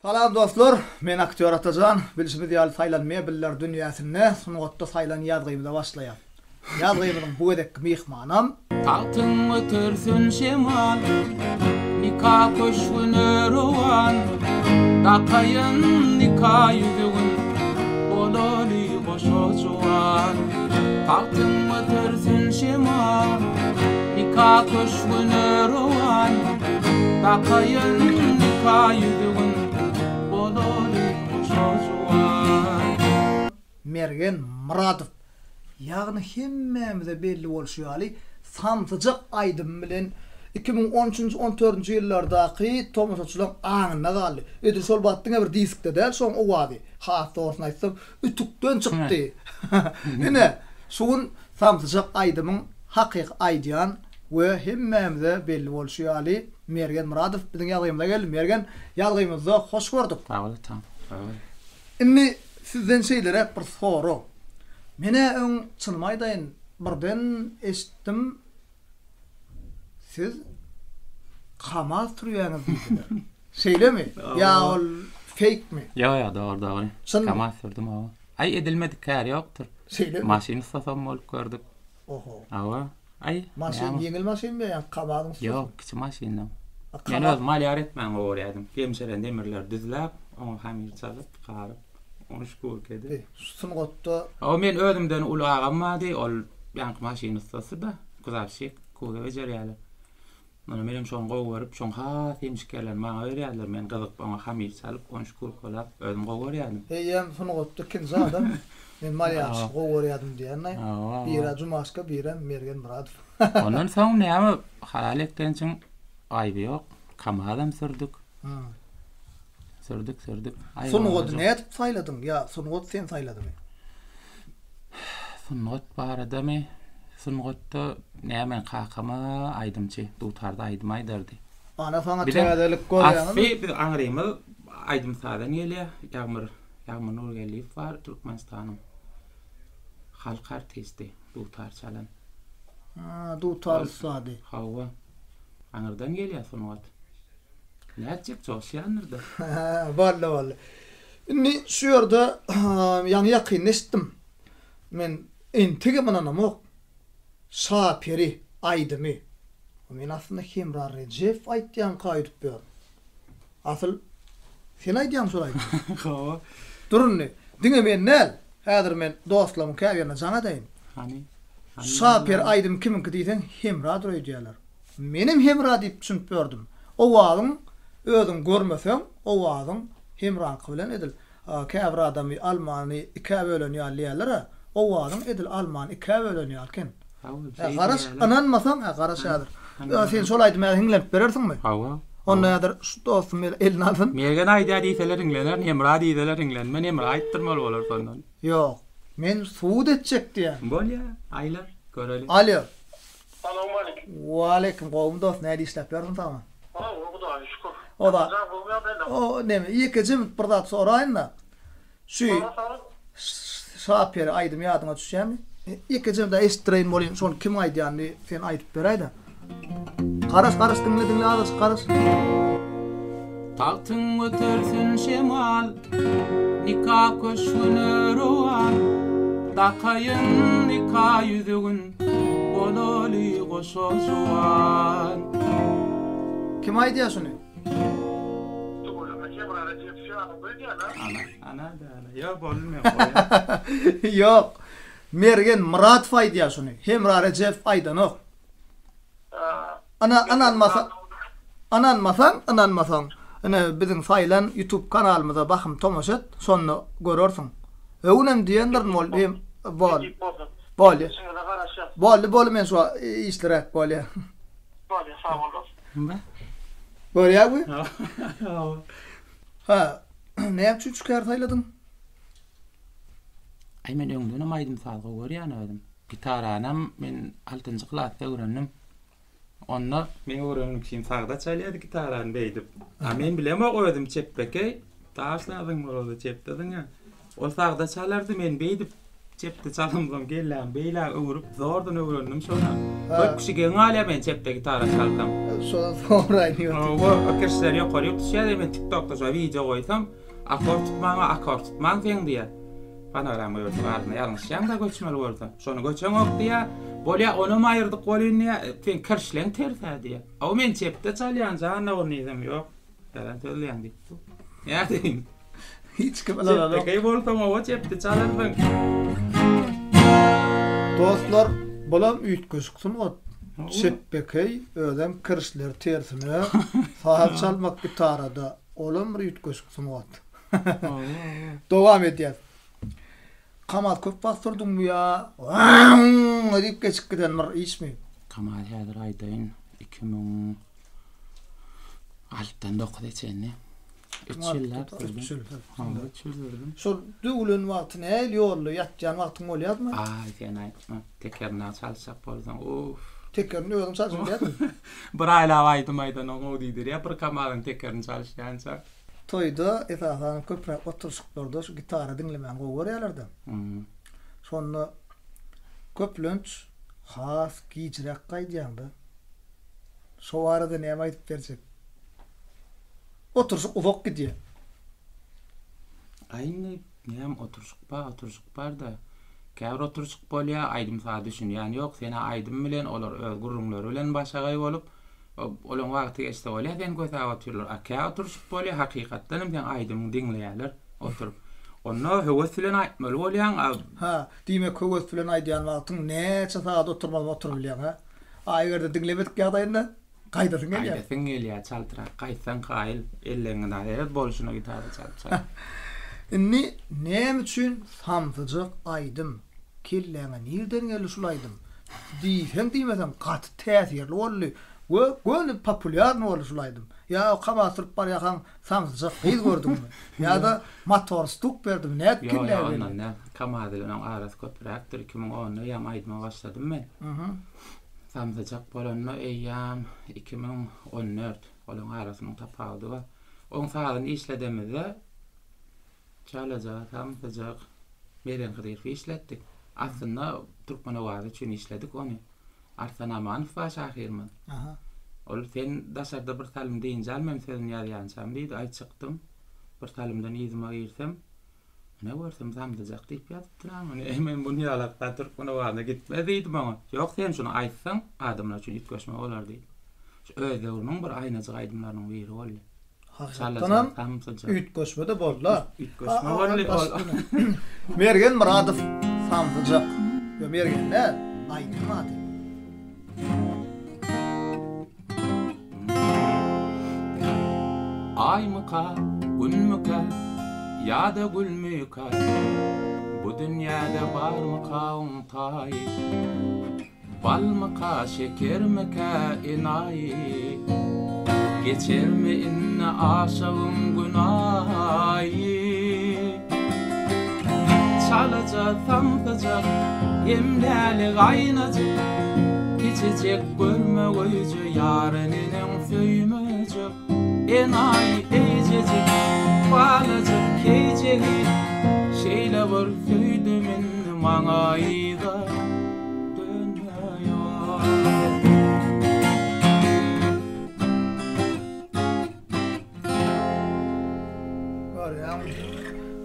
Salam dostlar, men aktýor Atajan. Bilşimiz ýaly saýlan mebeller dünýäsinde sungatda saýlan ýazgymyza başlaýas. Ýazgymyzyň bu gezekki myhmanam. Tagtyň götersin şemal, Nika köşgüne rowan, Dakaýyn nika ýüzügin, Bolaly goşa juwan. Tagtyň götersin şemal, Nika köşgüne rowan, Dakaýyn nika ýüzügin, Bolaly goşa juwan. Mergen Myradow, ýagny hemmämize belli bolşy ýaly, Samsyjak aýdymy bilen 2013-nji, on dördünji ýyllardaky tomaşaçylaryň aňynda galdy. Edil şol wagt diňe bir diskde däl şoň owazy, has dogrusyny aýtsam, ütükden çykdy. Ine, şu gün Samsyjak aýdymyň hakyky aýdýan we hemmämize belli bolşy ýaly, Mergen Myradow biziň ýazgymyza geldi. Mergen, ýazgymyzda hoş gördük. Sag bol atam, sag bol. Indi sizden şeýleräk bir sorag. Men-ä öň çynymy aýdaýyn, birden eşitdim, siz Kamaz sürýäňiz diýdiler. Şeýlemi? Ýa ol feýkmi? Ýok, ýok, dogry, dogry. Çynmy? Kamaz sürdüm, hawa. Aý, edilmedik kär ýokdur. Şeýlemi? Maşyn ussasam bolup gördük. Oho. Hawa. Aý, Maşyn ýeňil maşynmy ýa Kamazyň ussasy? Ýok, kiçi maşynam. Men özüm malýar etmäni gowy görýärdim. Ýemşeren demirleri düzläp, oňa hamyr çalyp, garyp, ony şkurka edip. Şu sungatda. Hawa, men özümden uly agam bardy, ol ýaňky maşyn ussasy-da, kuzowşik, kuzow bejerýärler. Onda menem şony gowy görüp, şoň has ýemşik ýerlerini maňa berýärdiler. Men gyzyp, oňa hamyr çalyp, ony şkurkalap, özüm gowy görýärdim. Eýýäm sungatda ikinji adam men malýarçyny gowy görýärdim diýenlaý. Birä Jumaşka, birem Mergen Myradow. Ondan soň näme, halal eklenjiň aýby ýok. Kamazam sürdük. Sürdük, sürdük. Sungaty nädip saýladyň ýa sungat seni saýladymy? Sungat baradamy? Sungatda näme kakam-a aýdymçy, dutarda aýdym aýdardy. Ana saňa täzelik görýäňizmi? Asly biz aňrymyz aýdym-sazdan gelýär. Ýagmyr, Ýagmyr Nurgeldiýew bar, Türkmenistanyň halk artisti, dutar çalan. Ha, dutar ussady. Hawa. Aňyrdan gelýär sungat. Nätjek joşýandyr-da. Boldy, boldy. Indi şu ýerde ýaňy ýakynda eşitdim. Men entegem ynanamok. Şaperi aýdymy. Men aslynda Hemra Rejepow aýtýanka öýdüp ýörün. Asyl sen aýdýaň şol aýdymy. Hawa. Dur indi. Diňe men däl. Häzir men dostlarymyň käbirine jaň edeýin. Hany? Şaperi aýdymy kimiňki diýseň Hemradyr öýdýärler. Menem Hemra diýip düşünip ýördüm. Owazyň özüň görmeseň, owazyň Hemraňky bilen edil käbir adamy almany ikä bölen ýaly diýýärler-ä, owazyň edil almany ikä bölen ýaly eken. Hä, garaş, ynanmasaň, hä, garaş häzir. Sen şol aýdymy häzir hiňlenip berersiňmi? Hawa. Onda häzir şu dostum eline alsyn. Mergen aýdýar diýseler hiňlenerin, Hemra diýseler hiňlenmen, Hemra aýtdyrmaly bolar şondan. Ýok. Men subut etjek diýýän. Bolýa, aýla, göreli. Alýo. Salowmalikim. Waleýkim gowmy dost näde işläp ýörsüň sagmy. Gowy hudaýa şükür. Oda Jan gowy ýagdaýda. O neme ýekeje bir zat soraýynda. Şu Sora sora. Şaperi aýdym ýadyňa düşýärmi? Ýekeje bir eşitdireýin bolýyn şony kim aýdýanyny sen aýdyp beräýdä. Garaş garaş diňle diňle azajyk garaş. Tagtyň götersin şemal, Nika köşgüne rowan, Dakaýyn nika ýüzügin, Bolaly goşa juwan. Kim aýdýar şuny? Tüweleme Hemra Rejep ýaly öýdýän-a. Ana, ana däne. Ýok, boldy men goýan. Ýok. Mergen Myradow aýdýar şuny. Hemra Rejepow aýdanok. Ana ynanmasa ynanmasaň ynanmasaň ine biziň saýlan ýutub kanalymyza bahym tomaşa et şonda görersiň. Öwünem diýendirin bol hem bol. Bolýa. Boldy boldy men şu işliräk bolýa. Bolýa sag bol dos. Görýäňmi? Ha näme üçin şu käri saýladyň? Aý men öňdenem aýdym saz gowy görýän özüm. Gitaranam men altynjy klasda öwrendim. Onda men öwrenmek üçin sagda çalýardy gitarany beýdip. A men bilemok özüm çepbekeý. Daşladyň bolsa çepdediň-ä. Ol sagda çalardy, men beýdip. Çepde çalamsoň kellämi beýläk öwrüp zordan öwrendim şony. Köp kişi geň galýar men çepde gitara çalsam. Şondan soňra ýok. Hawa, kirşler ýokaryk düşýär men TikTokda şo wideo goýsam, akord tutmaňa akord tutmaň seň diýýär. Fonogramma göçüp arasynda ýalňyşýaň-da göçmeli bolsa. Şony göçeňok diýýär. Bolýa onam aýyrdyk welin diýýär, seň kirşleň ters-ä diýýär. Hawa men çepde çalýan jan ogul diýsem ýok. Ýalan sözleýäň diýip dur. Nädeýin? Hiç kim ynananok. Çepbekeý bolsaň oba çepde çalarsyň. Dostlar, bulam üýtgeşik sungat. Çepbekeý, özem kirişleri tersine saz çalmak gitarada, olam bir üýtgeşik sungat. Dowam edýäs. Kamaz köp wagt sürdüňmi ýa diýip geçip giden bir işmi? Kamaz häzir aýdaýyn, 2000 Altydan dokuza çenli. Üç ýyllap sürdüm. Üç ýyl. Hawa, üç ýyl sürdüm. Şol döwülen wagty nähili ýolda ýatýan wagtyň bolýarmy? Aý, sen aýtma. Tekerini çalyşjak bolsaň, uff. Tekerini özüň çalşyp bilýärmiň? Bir aýlap aýdym aýdanyň diýdirýär, bir kamazyň tekerini çalyşýança. Toýda, esasan, köpräk oturyşyklarda şu gitara diňlemäni gowy görýärler-de. Şonda köplenç has gijräk gaýdýaň-da. Şo barada näme aýdyp berjek? Oturyşyk uzak gidýär. Aý indi näme oturyşyk bar, oturyşyk bar-da. Käbir oturyşyk bolýar, aýdym-saza düşünýän ýok. Sen-ä aýdym bilen, olar öz gürrüňleri bilen başagaý bolup, olaň wagty geçse bolýar, seni kösäp otyrlar. A kä oturyşyk bolýar, hakykatdan hem seň aýdymyňy diňleýärler oturyp. Onda höwes bilen aýtmaly bolýaň, a. Ha, diýmek höwes bilen aýdýan wagtyň näçe sagat oturmazam oturybilýäň, hä? A eger-de diňlemedik ýagdaýynda gaýdasyň gelýär. Gaýdasyň gelýär, çaltrak gaýtsaň kaýyl, elleňi nazaret bolşuna gitara çalyp çalyp. Indi näme üçin samsyjak aýdym, kelläňe nirden geldi şul aýdym diýseň diýmeseň gaty täsirli boldy we göni populýarny boldy şul aýdym. Ýa kamaz sürüp barýarkaň samsyjak gyz gördüňmi? Ýa-da motor stuk berdimi nädip Ýok kelläňe ýok geldi? ondan däl. Kamaz bilen oň arasy köpräkdir. 2010-da eýýäm aýdyma başladym men. Samsyjak bolanda eýýäm 2014 olaň arasynyň tapawudy bar. Oň sazyny işledemizde çalaja samsyjak Mergen Hydyrowy işletdik. Aslynda Türkmen owazy üçin işledik ony. Arslan Amanow bar şahyrymyz. Ol sen daşarda bir salym dynç al men sözüni ýazýançam diýdi. Aý çykdym. Bir salymdan yzyma girsem Ne görsem samsyjak diýip ýazypdyr-a muny. Eý men muny ýalak-da türkmen owazyna gitmez diýdim oňa. Ýok sen şuny aýtsaň adamlar üçin üýtgeşme bolar diýdi. Şu öz döwrüniň bir aýnajyk aýdymlarynyň biri boldy. Hakykatdanam üýtgeşme-de boldy-a. Üýtgeşme boldy ol. Mergen Myradow samsyjak. Ýok Mergen däl, aýdym ady. Aýmyka, Günmükä, ýa-da gülmükä, Bu dünýäde barmyka oň taýy? Balmyka, şekermikä, enaýy? Geçermi indi aşygyň gün aýy? Çalaja samsyjak hem läli gaýnajyk, Kiçijek görmegeýje ýary neneň söýmejek. Enaýy eýjejik, balajyk keýjegi, Şeýle bir söýdüm indi maňa yza dönme ýok. Görýäňmi?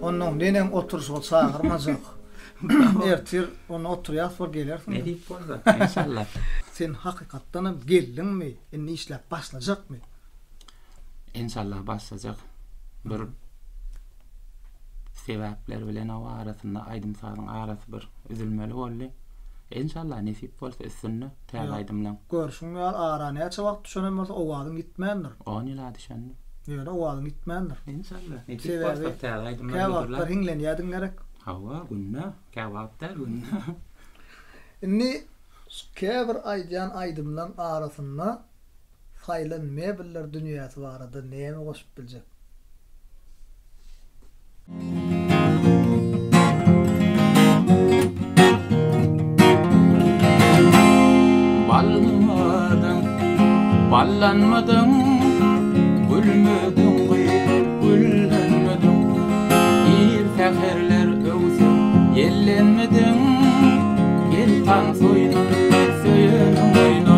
Onnoň neneň oturyşyga çagyrmajak. Ertir onda oturýas bir gelersiň. Nesip bolsa, enşalla. Sen hakykatdanam geldiňmi? Indi işläp başlajakmy? Enşalla başlajak. Bir sebäpler bilen o arasynda aýdym-sazyň arasy bir üzülmeli boldy. Enşalla nesip bolsa üstünde täze aýdymlaň. Görşüň ýaly ara näçe wagt düşenem bolsa owazyň ýitmändir. On ýyl-a düşendir. Ýöne owazyň ýitmändir. Enşalla nesip bolsa täze aýdymlar Sebäbi käwagtlar hiňlenýädiň gerek. Hawa günde, käwagt däl günde. Indi käbir aýdýan aýdymlaň arasynda saýlan mebeller dünýäsi barada näme goşup biljek? Ballanmadyň, ballanmadyň, Gülmediň gyz, güllenmediň. Ir säherler öwsen. Ýellenmediň, gel tans oýna, söýeniň oýna.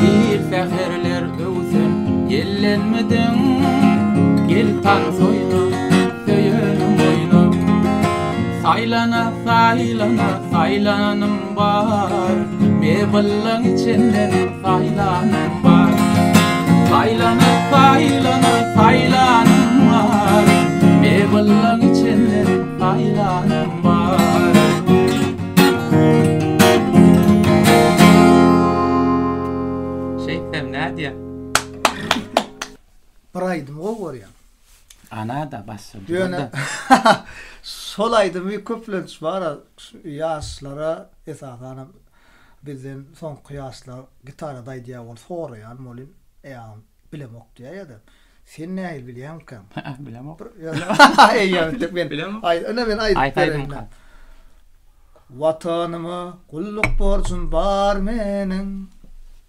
Ir säherler öwsen, ýellenmediň, gel tans oýna, söýeniň oýna. Saýlana, saýlana, saýlanym bar, Mebellaň içinden saýlanym bar. Saýlana, saýlana, saýlanym bar, Mebellaň içinden saýlanym bar. Şeýtsem nädýä? Bir aýdymy gowy görýän. Ana-da başga Ýöne şol aýdymy köplenç bar-a ýaşlara esasanam bizden soňky ýaşlar gitarada aýdýar bolup soraýan welin eý agam bilemok diýýär ýa-da sen nähili bilýäňkäň? Bilemok. Eýýäm entek men Bilemok. aý ine men aýdyp Aýt bereýin. aýdymka. Watanyma gulluk borjum bar meniň,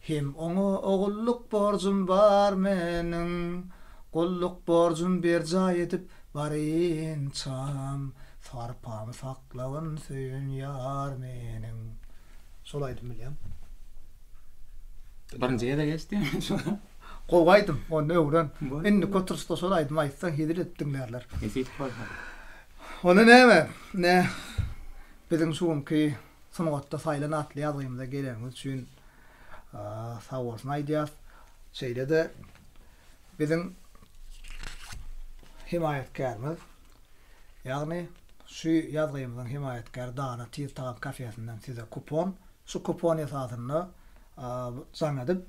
Hem oňa ogulluk borjum bar meniň. Gulluk borjum berjaý edip barynçam, Sarpamy saklagyn söýen ýar meniň. Şol aýdym bilýäň. Birinji gezek eşitýän men şony. Gowy aýdym, ony öwren. Indiki oturyşda şol aýdymy aýtsaň hezil edip diňlärler. Nesip bolsa. Onda näme, ine, biziň şu günki Sungatda saýlan atly ýazgymyza geleniňiz üçin sag bolsun aýdýas. Şeýle-de biziň hemaýatkärimiz, ýagny şu ýazgymyzyň hemaýatkäri Dana Tiz Tagam kafesinden size kupon. Şu kupon esasynda jaň edip,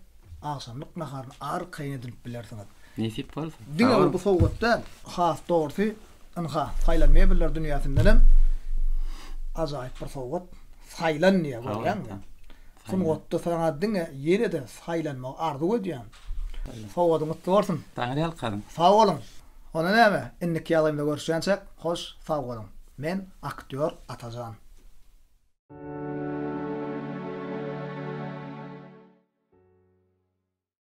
agşamlyk naharyny arkaýyn edinip bilersiňiz. Nesip bolsa. Diňe bir bu sowgat däl, has dogrusy, ynha, saýlan mebeller dünýäsindenem ajaýyp bir sowgat. Saýlan diýýär, görýäňmi? Sungatda saňa diňe ýene-de saýlanmagy arzuw edýän. Sowgadyň gutly bolsun. Taňry ýalkasyn. Sag boluň. Onda näme, indiki ýazgymda görüşýänçäk, hoş sag boluň. Men aktýor Atajan.